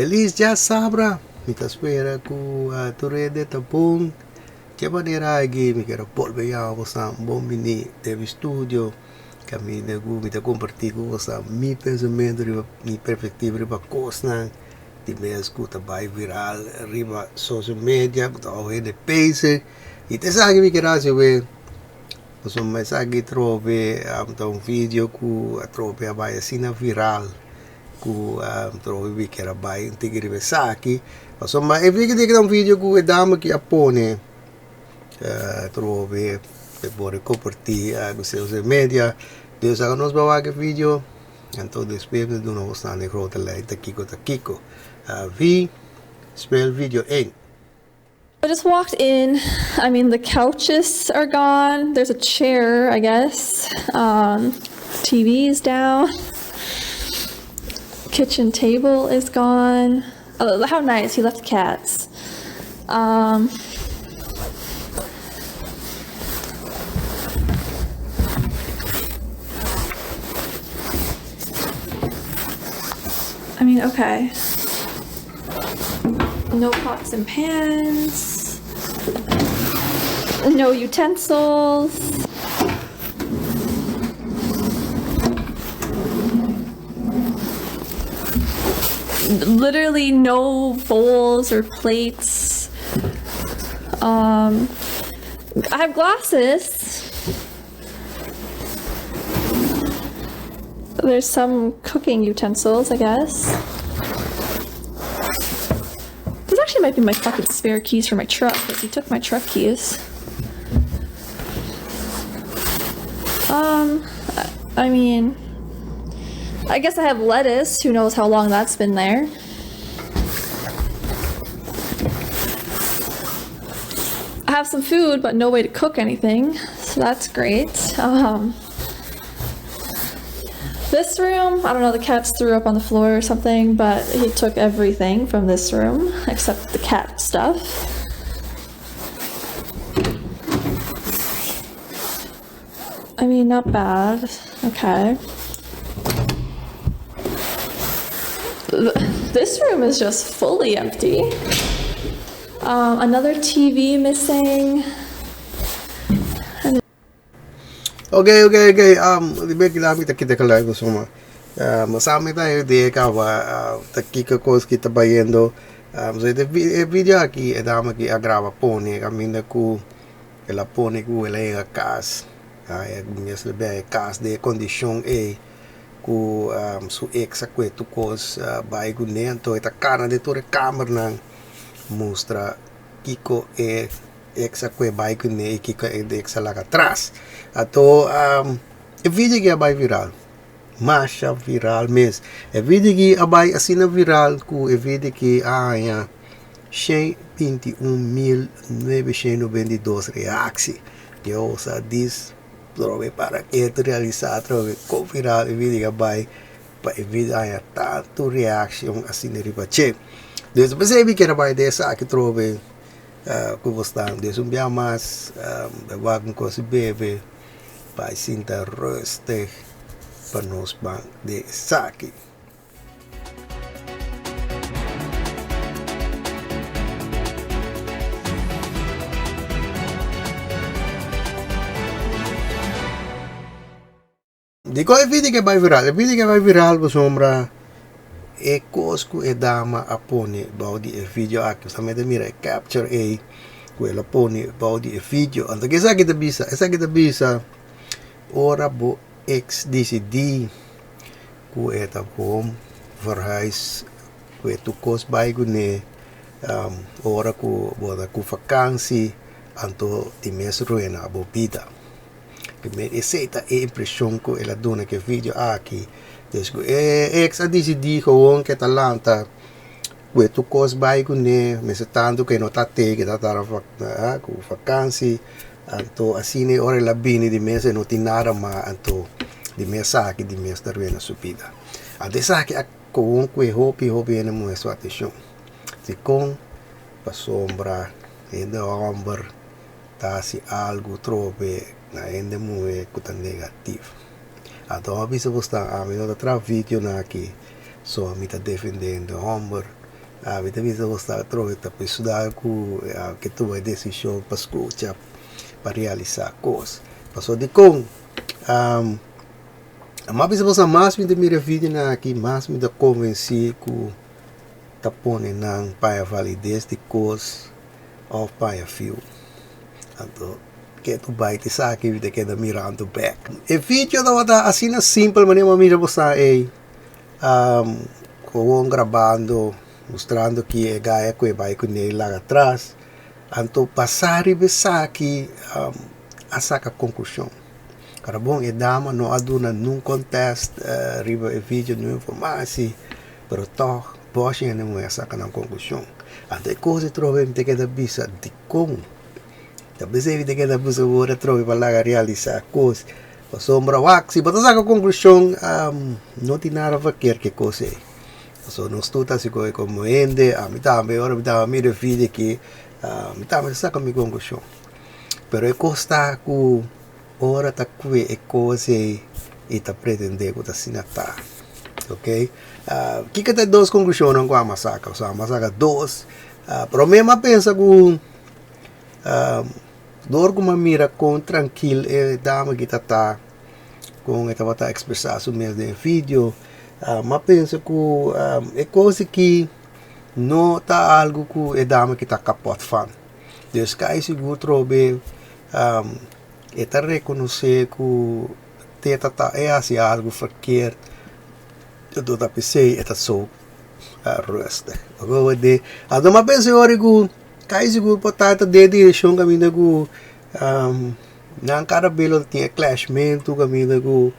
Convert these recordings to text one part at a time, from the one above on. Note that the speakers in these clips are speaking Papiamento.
Felis djasabra! Mi ta spera ku tur hende ta bon. Dje manera aki mi kier a bolbe yama boso bon bini den mi studio kaminda ku mi ta kompartí ku boso mi pensamentu riba mi perspektiva riba kosnan di mes ku ta bai viral riba social media ku ta hou hende bezig. I ta esaki mi kier hasi awe pasobra esaki trobe ta un video ku atrobe a bai asina viral. Ku trobe mi kier a bai un tiki riba esaki pasobra e video ta un video ku e dama aki a pone trobe e por a komparti ku social media dus aka nos bai wak e video anto despues mi ta duna bo snan e grote lei ta kiko ta kiko vi spel video ein. I just walked in, I mean the couches are gone, there's a chair I guess, um, TV is down, kitchen table is gone, oh, how nice, he left cats. Um, I mean, okay. No pots and pans. No utensils. Literally no bowls or plates. Um, I have glasses. There's some cooking utensils, I guess. This actually might be my fucking spare keys for my truck, because he took my truck keys. Um, I mean, I guess I have lettuce. Who knows how long that's been there. I have some food, but no way to cook anything, so that's great. Um, this room, I don't know, the cats threw up on the floor or something, but he took everything from this room except the cat stuff. I mean, not bad. Okay. This room is just fully empty. Um, another TV missing. Ok, ok, ok. Um, di be kila mi ta kita kalai ko suma. Um, sa mi ta idea ka ba uh, ta kika kos ki ta bayendo. Um, so e video aki e dama ki a graba pone kaminda ku El a pone ku el a yega kas, e mes lo bia e kas den e kondishon ei ku su eks a kue tur kos bai kuné, anto e ta kana den tur e kamernan mustra kiko e eks a kue bai kuné i kiko e eks a laga atras. Anto e video aki a bai viral, masha viral mes. E video aki a bai asina viral ku e video aki a haña. 121.992 reactie. Yo sa dis trobe para ke ta realisa trobe kon viral e video a bai pa e video haña tantu reaccion asina riba dje. Dus p'esei mi kier a bai den esaki trobe ku bo sta. Dus un bia mas mi wak un kos di bebe pa e sinta rustig pa nos ban den esaki. Dikon e video ke bai viral? E video ke bai viral pasobra e kos ku e dama a pone bou di e video aki, justamente mira e capture ei ku el a pone bou di e video. Anto ke esaki ta bisa? Esaki ta bisa ora bo ex disidí ku e ta home verhuis ku e tur kos bai kuné ora ku bo ta ku fakansi anto di mes ruina bo bida. Primer esei ta e impreshon ku el a duna ku e video aki. Des ku e ex a disidí gewoon ke ta lanta ku e tur kos bai kuné mester tantu ku e no ta tei ke ta tara ku fakansi anto asina e ora el a bini di mes e no tin nada mas anto di mes aki di mes ta ruina su bida. Anto esaki a gewoon ku e hopi hopi hende muhé su atenshon dikon pasobra hende hòmber ta hasi algu trobe na hende muhé ku ta negativo. Anto a bisa bo sta ami no ta traha videonan aki so ami ta defende hende hòmber. Mi ta bisa bo sta atrobe ta pesudá ku ke tuma e desishon pa skucha pa realisá kos. Pasobra dikon? M'a bisa boso mas mi ta mira e videonan aki mas mi ta konvensí ku ta pone nan paña valides di kos òf paña fiu. Anto ke tu bai ta esaki mi ta keda mirando bèk. E video tabata asina simpel manera mi a mira boso ei. Gewoon grabando, mustrando ki e gaya ku e bai kuné laga atras. Anto basá riba esaki a saka konklushon. Ora bon e dama no a duna nun kontèst riba e video, nun informasi, pero tòg bòshi hende muhé a saka nan konklushon. Anto e kos e trobe mi ta keda bisa dikon? Ta p'esei mi ta keda bisa wor atrobe pa laga realisá kos. Pasobra wak, si bo ta saka konklushon, no tin nada verkeerd ku e kos ei. Pasobra nos tur ta hasi kos komo hende, ami tambe ora mi tabata mira e video aki, mi tambe ta saka mi konklushon. Pero e kos ta ku ora ta kue e kos ei i ta pretende ku ta asina ta. Ok, kiko ta e dos konklushonnan ku ami a saka? Pasobra ami a saka dos. Promé mi a pensa ku. Dor ku mi a mira kon trankil e dama aki ta ta, kon e tabata ekspresá su mes den e video, mi a pensa ku e kos aki no ta algu ku e dama aki ta kapòt fan. Dus kai sigur trobe e ta rekonosé ku te ta ta e hasi algu ferkeerd, anto ta p'esei e ta so rustig. Anto mi a pensa e ora ku. Kai sigur por ta ta den direkshon kaminda ku nan kada bes lo tin e klashmentu kaminda ku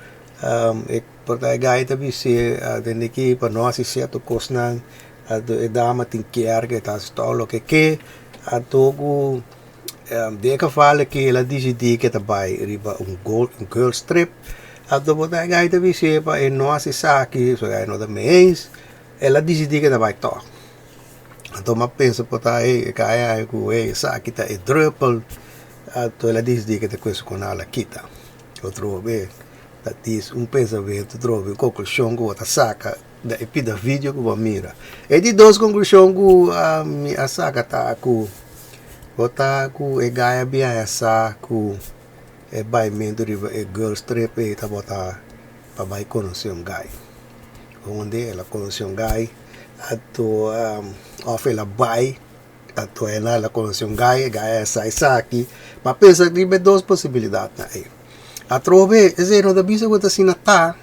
e por ta e gai ta bis'é tende ki pa no hasi sierto kosnan anto e dama tin kier ke ta hasi todo loke ke anto ku den e geval aki el a disidí ke ta bai riba un girls trip anto por ta e gai ta bis'é pa e no hasi esaki pasobra e no ta mee eens el a disidí ke ta bai tòg. Anto mi a pensa por ta e kai ai ku e esaki ta e druppel, anto el a disidí ke ta kues ku nan a kita. Otro be ta dis un pensamentu otro be un konklushon ku bo ta saka da e pida video ku bo a mira. E di dos konklushon ku mi a saka ta ku bo ta ku e gai a bin haña sa ku e baimentu riba e girls trip ei tabata pa bai konosé un gai. Hunde el a konosé un gai. Anto of el a bai anto el a konosé un gai, e gai a sa esaki. Mi a pensa riba e dos posibilidatnan ei. Atrobe esei no ta bisa ku ta asina ta,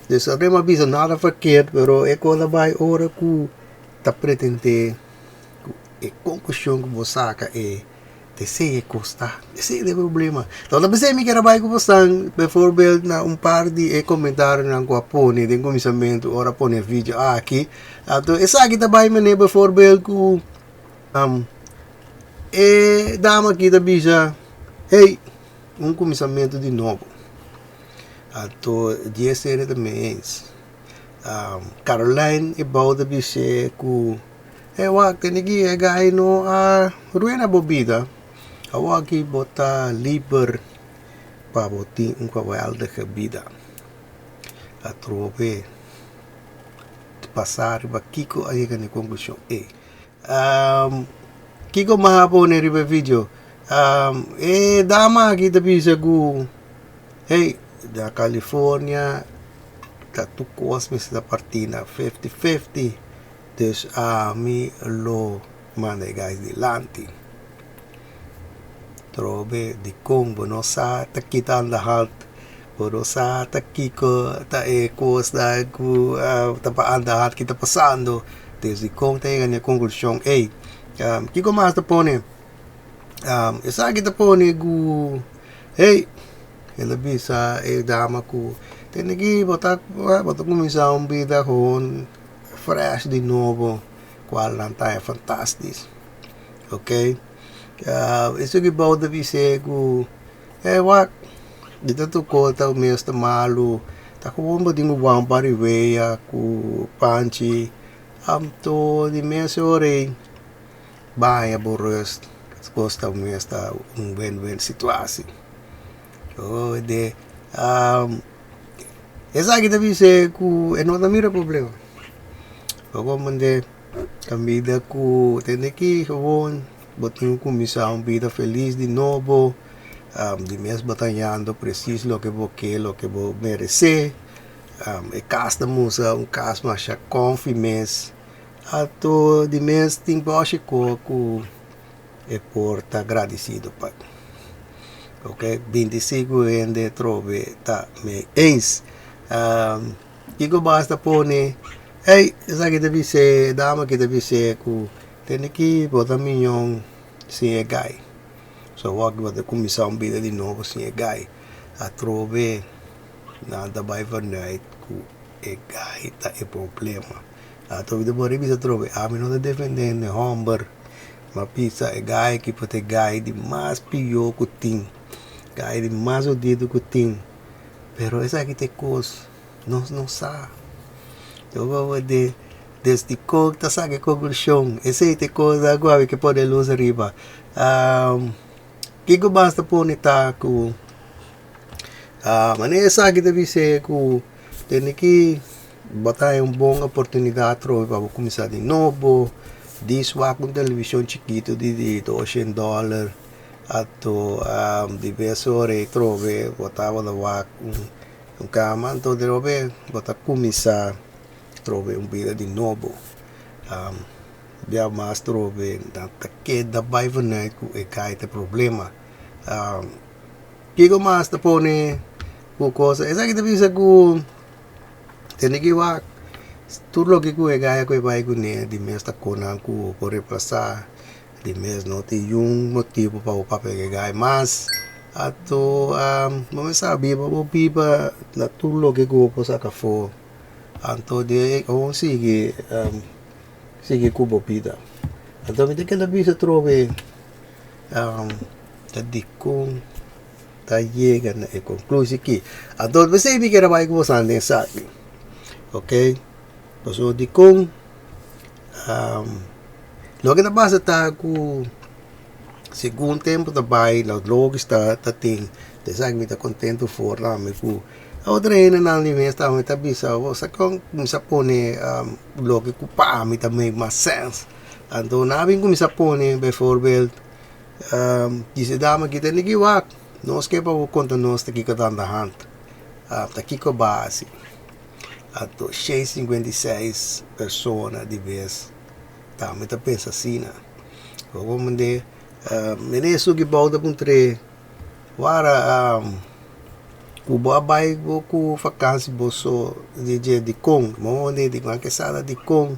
dus atrobe mi a bisa nada verkeerd pero e kos a bai ora ku ta pretendé ku e konklushon ku bo saka ei. Esei e kos ta, esei ta e problema. Lo ta p'esei mi kier a bai ku bosan, bijvoorbeeld na un par di e komentarionan ku a pone den kuminsamentu ora a pone e video aki. Anto esaki ta bai manera bijvoorbeeld ku e dama aki ta bisa, hey, un kuminsamentu di nobo. Anto dies hende ta mee eens. Caroline e bou ta bis'é ku. E wak tene ki e gai no a ruina bo bida. Awor aki bo ta liber pa bo tin un geweldige bida. Atrobe pasa riba kiko a yega na e konklushon ei. Kiko mas a pone riba e video? E dama aki ta bisa ku hey na California ta tur kos mester ta parti na fifty fifty. Dus ami lo manda e guys dilanti. Trobe dikon bo no sa ta kita aan de hand, bo no sa ta kiko ta e kosnan ku ta pa aan de hand ki ta pasando. Dus dikon ta yega na e konklushon ey. Kiko mas ta pone? Esaki ta pone ku hey el a bisa e dama ku tende aki bo ta bo ta kuminsá un bida gewoon. Fresh di nobo cual nan ta e fantastis ok eso ki bou ta bis'é ku e wak di tantu kos ta mes ta malu ta gewoon bo tin ku wak un par di wea ku panchi anto di mes ora ei baña bo rust kos ta mes ta un wen wen situasie de. Esaki ta bis'é ku e no ta mira problema. Bo comprende? Kaminda ku tende ki gewoon bo tin ku kuminsá un bida felis di nobo, di mes bo ta hañando presis loke bo ke, loke bo meresé. E kas ta mustra un kas masha kònfi mes. Anto di mes tin bòshi ko ku e por ta gradisido pa. Ok, 25 hende trobe ta mee eens. Kiko basta pone, ey, esaki ta bis'é, e dama aki ta bis'é ku tene ki bo ta miñon sin e gai. So awor bo ta kuminsá un bida di nobo sin e gai. Atrobe nan ta bai vanuit ku e gai ta e problema. Atrobe ta por bisa atrobe, ami no ta defendé hende hòmber, ma bisa e gai aki por ta e gai di mas pió ku tin, gai di mas odido ku tin. Pero esaki ta e kos nos no sa. Yo bo de desde kon ta saka e konklushon esei ta e kos ku abi ke pone lus ariba. Kiko mas ta pone ta ku manera esaki ta bis'é ku tene ki bo ta haña un bon oportunidat atrobe pa bo kuminsá di nobo dis wak un televishon chikitu di doshen dòler. Anto di bes ora e trobe bo tabata wak un kama anto drobe bo ta kuminsá trobe un bida di nobo. Bia mas trobe nan ta keda bai vanuit ku e kai ta problema. Kiko mas ta pone ku kosa esaki ta bisa ku tene ki wak tur loke ku e gaya ku e bai kuné di mes ta konan ku por replasá. Di mes no tin yun motibu pa bo papia ku e gai mas anto bo mes sa biba bo biba na tur loke ku bo por saka afó anto di ei bo sigui sigui ku bo bida anto mi ta keda bisa atrobe ta dikon ta yega na e konklushon aki anto p'esei mi kere bai ku bo san den esaki ok pasobra dikon. Loke ta pasa ta ku segun tempu ta bai lo logis ta ta tin esaki mi ta kontentu for tambe ku otro hendenan di mes tambe ta bisa bo sa kon kuminsá pone loke ku pa mi ta make mas sèns anto nan a bin kuminsá pone beivoorbeeld dise dama ki ta niki wak nos ke pa bo konta nos ta kiko ta andahand ta kiko bo a hasi. Anto 656 persona di bes tambe ta pensa asina. Bo por mende mene esun ki bou ta puntr'é wara ku bo a bai bo ku fakansi bo so di dje dikon? Bo mende di nan ke sa ta dikon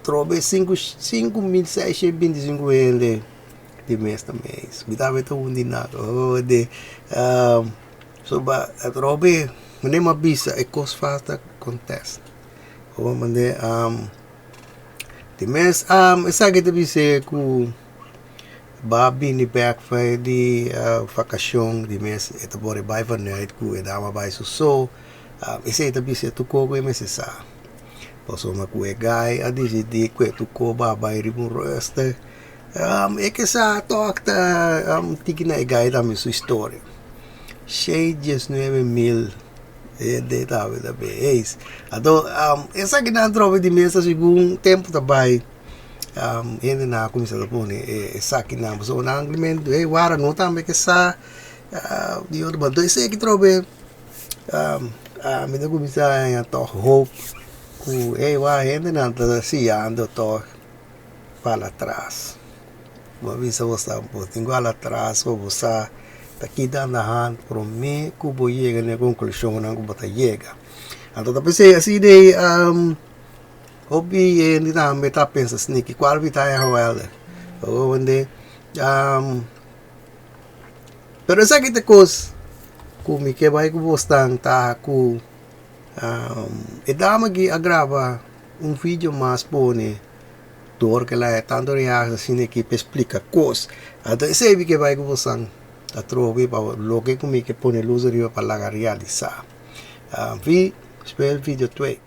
trobe sinku 5625 hende di mes ta mes. Mi tambe ta un di nan. So ba atrobe mane mi a bisa e kos falta kontest. Bo mande di mes esaki ta bis'é ku ba bini bek for di vakashon di mes e ta por e bai vanuit ku e dama bai su so esei ta bis'é tur kos ku e mester sa. Pasobra ku e gai a disidí ku e tur kos ba bai riba un rùstig e ke sa tòg ta tiki na e gai tambe su historia. Shei diesnuebe mil hende tabata be eis. Anto esakinan trobe di mesa segun tempu ta bai hendenan a kuminsá ta pone esakinan pasobra nan simplemente hey wara no tambe ke sa di otro banda. Anto esaki trobe mi ta kuminsá haña tòg hoop ku hey wak hendenan ta siñando tòg para atras. Bo a bisa bo sa bo tin ku hala atras pa bo sa ta kita na hand prome ku bo yega na e konklushonnan ku bo ta yega. Anto ta p'esei asi de hopi hende tambe ta pensa sneaky kual bi ta e geweldig bo pero esaki ta e kos ku mi ke bai ku bo stan ta ku e dama aki a graba un video mas pone. Dor ke la e tantu reaksha asina aki pa e splika kos. Anto esei mi ke bai ku bosan atrobe pa loke ku mi ke pone lus ariba pa laga realisá. Vi spel video twee.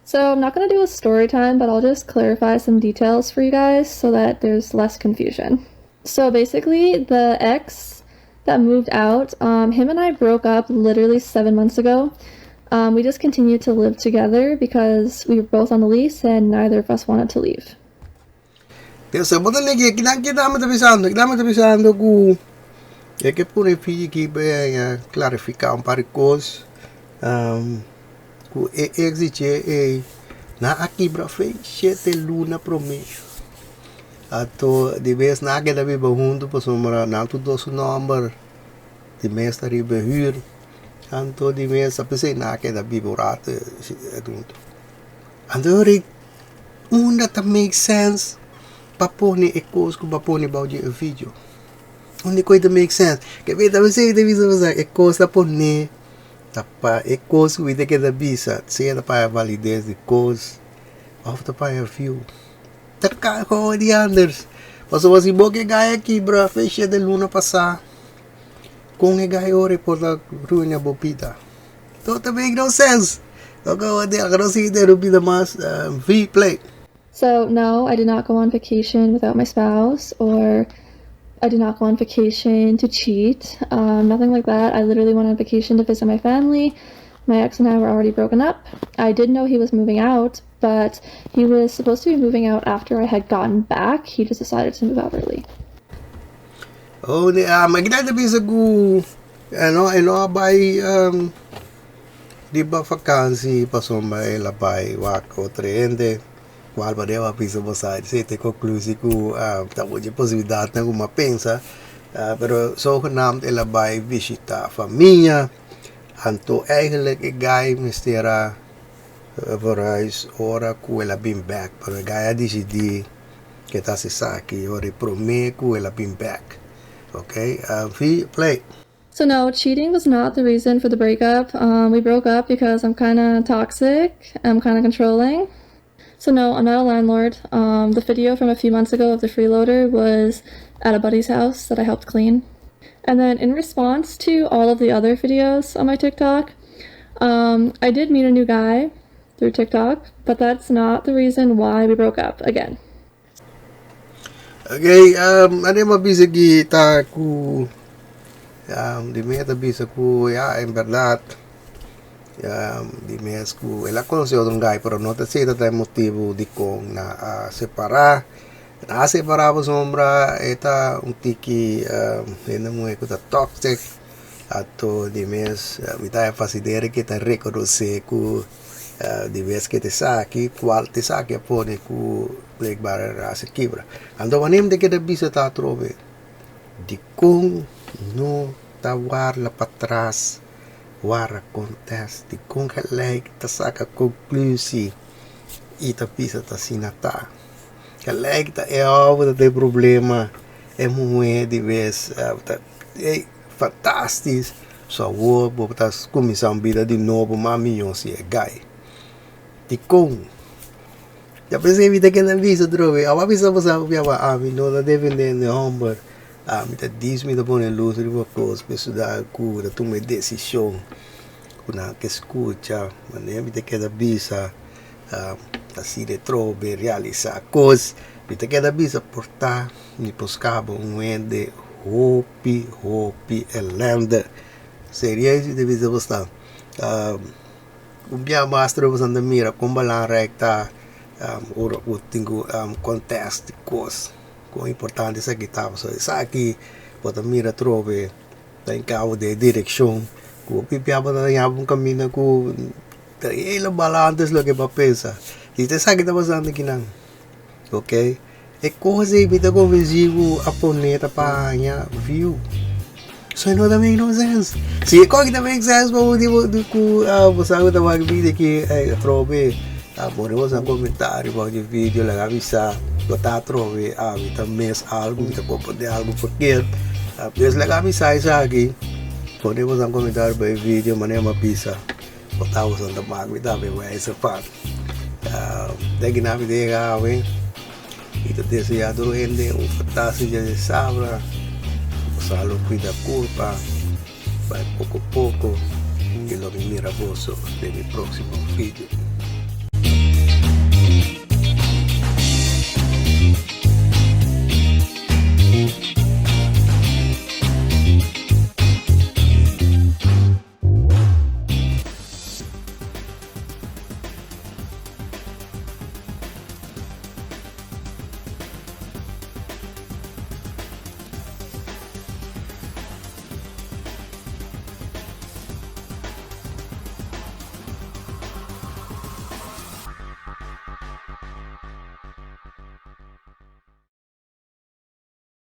So I'm not gonna do a story time but I'll just clarify some details for you guys so that there's less confusion. So basically the ex that moved out, um, him and I broke up literally 7 months ago. Um, we just continued to live together because we were both on the lease and neither of us wanted to leave. Pensa, bo ta legi kinan ki dama ta bisando, ki dama ta bisando ku e ke pone fiji ki pa klarifiká un par di kos ku e ex di dje ei nan a kibra fe shete luna promé. Anto di bes nan a keda biba huntu pasobra nan tur dos su nòmber di mes ta riba e hür. Anto di mes a p'esei nan a keda biba un rato huntu. Anto Unda ta make sense pa pone e kos ku bo a pone bou di e video? Unda ku e ta make sense? Ke mi ta bisa ta bisa bo sa e kos ta pone ta pa e kos ku mi ta keda bisa sea ta pa e valides di kos òf ta pa e view. Ta kaho di anders. Pasobra si bo ke gaya kibra fecha di luna pasá kon e gaya ora e por ta ruina bo bida? No ta make no sense. No go de no si de rupida mas V play. So no, I did not go on vacation without my spouse or I did not go on vacation to cheat. Um, nothing like that. I literally went on vacation to visit my family. My ex and I were already broken up. I did know he was moving out, but he was supposed to be moving out after I had gotten back. He just decided to move out early. Oh, ne, ah, maar ik denk dat bisa ku E no e no a bai riba vakansi pasobra el a bai wak otro hende cual bo debe a bisa bo sa esey ta e conclusie cu ta mucha posibilidadnan cu mi a pensa pero zogenaamd el a bai bishita famia anto eigenlijk e guy mester a verhuis ora cu el a bin bek pero e guy a dicidi ke ta haci esaki ora e prome cu el a bin bek. Ok, V play. So no, cheating was not the reason for the breakup. Um, we broke up because I'm kind of toxic. I'm kind of controlling. So no, I'm not a landlord. Um, the video from a few months ago of the freeloader was at a buddy's house that I helped clean. And then in response to all of the other videos on my TikTok, um, I did meet a new guy through TikTok, but that's not the reason why we broke up again. Ok, um, ane m'a bisa ki ta ku um, di mi ta bisa ku ya en berdad um, di mes ku el a konosé otro guy pero no ta seta ta e motibu dikon na a separá. Na a separá pasobra e ta un tiki um, hende muhé ku ta toxic anto di mes mi ta fasidera ke ta rekonosé ku Di bes ke t'esaki, kual t'esaki a pone ku blijkbaar e rasa kibra. Anto wanneer mi ta keda bisa ta atrobe, dikon no ta warda patras wara kontest, dikon gelijk ta saka konklusie i ta bisa ta asina ta. Gelijk ta e hòmber ta den problema, e muhé di bes ta ey. Fantastisch! So awor bo ta cuminsa un bida di nobo mas miyo si e guy. Dicon? Ya pensé mi ta keda bisa otro vez. Awa bisa bo sa papia pa ami no ta defende e homber. Ami ta dis mi ta pone luz riba cos pa e suda cu ta tuma e decision cu nan ke scucha. Manera mi ta keda bisa asina e trobe realisa cos. Mi ta keda bisa por ta mi por scaba un hende hopi. Hopi hopi elende. Serieus mi ta bisa bo sta. Un bia mas tur bo ta mira kon belangrijk ta ora bo tin ku kontest di kos kon importante esaki ta pasobra esaki bo ta mira atrobe ta hinkabo den e direkshon ku hopi bia bo ta haña bo un kaminda ku ta helemaal antes loke bo a pensa i ta esaki ta pasando akinan. Ok e kos ei mi ta konvensí ku a pone ta pa haña view so e no ta make no sense si e kos ta make sense pa bo di ku bo sa ku ta wak video aki atrobe a pone boso komentario bou di video laga mi sa bo ta atrobe mi ta mis algu mi ta komprende algu verkeerd pues laga mi sa esaki pone boso komentario bou e video manera mi a bisa. Bo ta usa ta mak mi tambe wijze van den ki nan mi ta yega awe mi ta desea tur hende un fantastico dia di sabra bo sa lo cuida curpa bai poco poco y lo mi mira boso den mi proximo video.